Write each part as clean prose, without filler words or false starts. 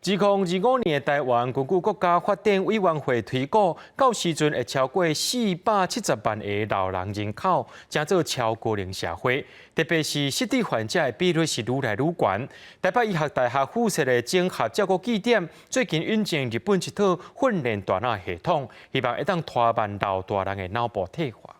2025年的台灣，根據國家發展委員會推估，到時陣會超過470萬个老人人口，成做超高齡社會。特別是失智患者的比率是愈來愈懸。台北醫學大學附設的綜合照顧據點，最近引進日本一套訓練大腦系統，希望會當拖慢老大人的腦部退化。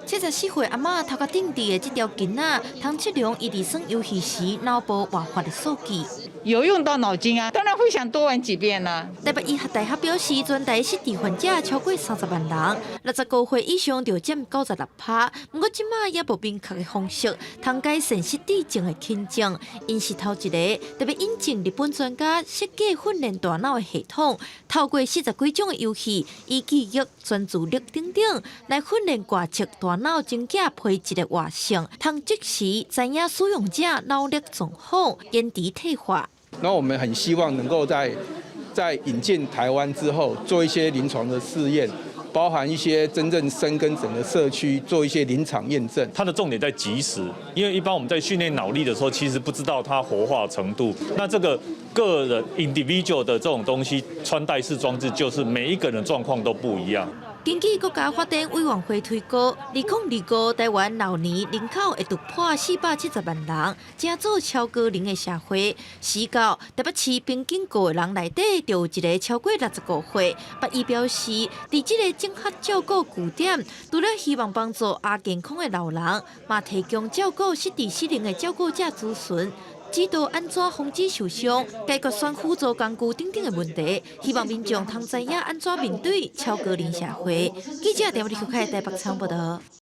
74歲阿嬤頭殼頂佇的這條筋仔，通測量伊佇耍遊戲時腦部活化的數據。有用到腦筋啊，當然會想多玩幾遍啦。台北醫學大學表示，全台失智患者超過30萬人，65歲以上就佔96趴。毋過這馬猶無明確的方式，通改善失智症的輕症。𪜶是頭一个特別引進日本專家設計訓練大腦的系統，透過40幾種的遊戲，以記憶、專注力等等來訓練外側大腦前額皮質的活性，通即時知影使用者腦力狀況，延遲退化。那我們很希望能夠在引進台灣之後，做一些臨床的試驗，包含一些真正深耕整個社區，做一些臨場驗證。它的重點在即時，因為一般我們在訓練腦力的時候，其實不知道它活化程度。那這個個人 individual 的這種東西，穿戴式裝置就是每一個人狀況都不一樣。根據國家發展委員會推估，2025台灣老年人口會突破470萬人，成做超高齡的社會。時到台北市平均五个人內底就有一个超過65歲。北醫表示，佇這个綜合照顧據點，除了希望幫助亞健康的老人，嘛提供照顧失智失能的照顧者諮詢，指導按怎防止受傷、解決選輔助工具等等的問題，希望民眾通知影按怎面對超高齡社會。記者陳立開台北採訪報道。